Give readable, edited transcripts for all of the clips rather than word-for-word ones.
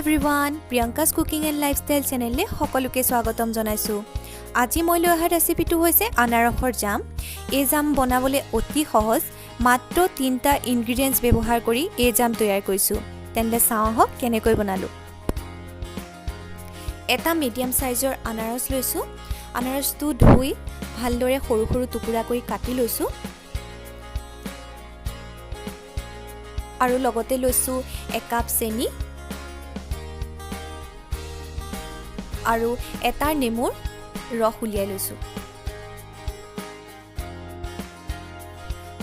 Everyone, Priyanka's cooking and lifestyle চেনেললৈ সকলোকে স্বাগতম জনাইছোঁ। আজি মই লৈ অহা ৰেচিপিটো হৈছে আনাৰসৰ জাম। এই জাম বনাবলৈ অতি সহজ। মাত্ৰ তিনিটা ইনগ্ৰিডিয়েণ্টছ ব্যৱহাৰ কৰি এই জাম তৈয়াৰ কৰিছোঁ। তেন্তে চাওঁ আহক কেনেকৈ বনালোঁ। এটা মিডিয়াম চাইজৰ আনাৰস লৈছোঁ। আনাৰসটো ধুই ভালদৰে সৰু সৰু টুকুৰা কৰি কাটি লৈছোঁ আৰু লগতে লৈছোঁ একাপ চেনি আৰু এটা নেমুৰ ৰস উলিয়াই লৈছোঁ।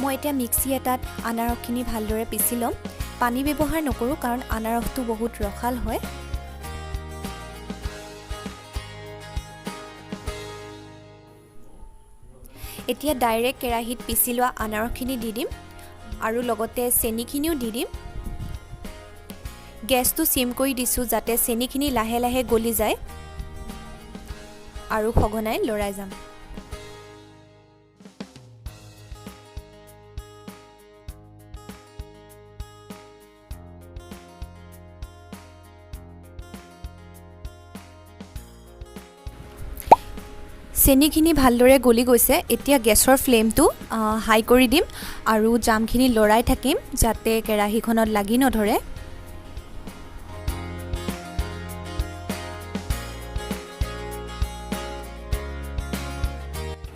মই এতিয়া মিক্সি এটাত আনাৰসখিনি ভালদৰে পিচি ল'ম। পানী ব্যৱহাৰ নকৰোঁ, কাৰণ আনাৰসটো বহুত ৰসাল হয়। এতিয়া ডাইৰেক্ট কেৰাহীত পিচি লোৱা আনাৰসখিনি দি দিম আৰু লগতে চেনিখিনিও দি দিম। গেছটো চিম কৰি দিছোঁ, যাতে চেনিখিনি লাহে লাহে গলি যায়, আৰু সঘনাই লৰাই যাম। চেনিখিনি ভালদৰে গলি গৈছে। এতিয়া গেছৰ ফ্লেমটো হাই কৰি দিম আৰু জামখিনি লৰাই থাকিম, যাতে কেৰাহীখনত লাগি নধৰে।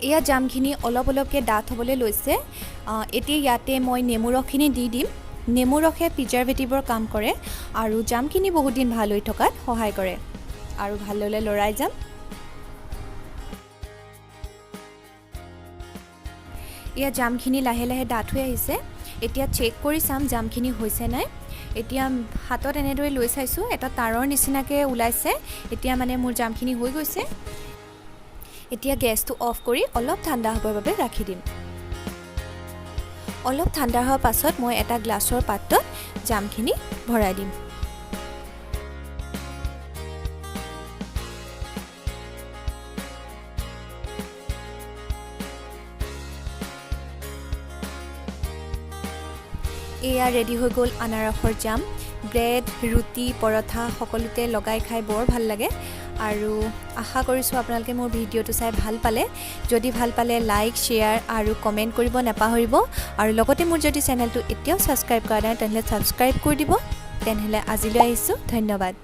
এয়া জামখিনি অলপ অলপকৈ ডাঠ হ'বলৈ লৈছে। এতিয়া ইয়াতে মই নেমু ৰসখিনি দি দিম। নেমু ৰসে প্ৰিজাৰ্ভেটিভৰ কাম কৰে আৰু জামখিনি বহুত দিন ভাল হৈ থকাত সহায় কৰে। আৰু ভালদৰে লৰাই যাম। এয়া জামখিনি লাহে লাহে ডাঠ হৈ আহিছে। এতিয়া চেক কৰি চাম জামখিনি হৈছে নাই। এতিয়া হাতত এনেদৰে লৈ চাইছোঁ, এটা তাৰৰ নিচিনাকৈ ওলাইছে। এতিয়া মানে মোৰ জামখিনি হৈ গৈছে। এতিয়া গেছটো অফ কৰি অলপ ঠাণ্ডা হ'বৰ বাবে ৰাখি দিম। অলপ ঠাণ্ডা হোৱাৰ পাছত মই এটা গ্লাছৰ পাত্ৰত জামখিনি ভৰাই দিম। এয়া ৰেডি হৈ গ'ল আনাৰসৰ জাম। ব্ৰেড, ৰুটি, পৰঠা সকলোতে লগাই খাই বৰ ভাল লাগে। আৰু আশা কৰিছোঁ আপোনালোকে মোৰ ভিডিঅ'টো চাই ভাল পালে। যদি ভাল পালে লাইক, শ্বেয়াৰ আৰু কমেণ্ট কৰিব নাপাহৰিব। আৰু লগতে মোৰ যদি চেনেলটো এতিয়াও ছাবস্ক্ৰাইব কৰা নাই, তেনেহ'লে ছাবস্ক্ৰাইব কৰি দিব। তেনেহ'লে আজিলৈ আহিছোঁ, ধন্যবাদ।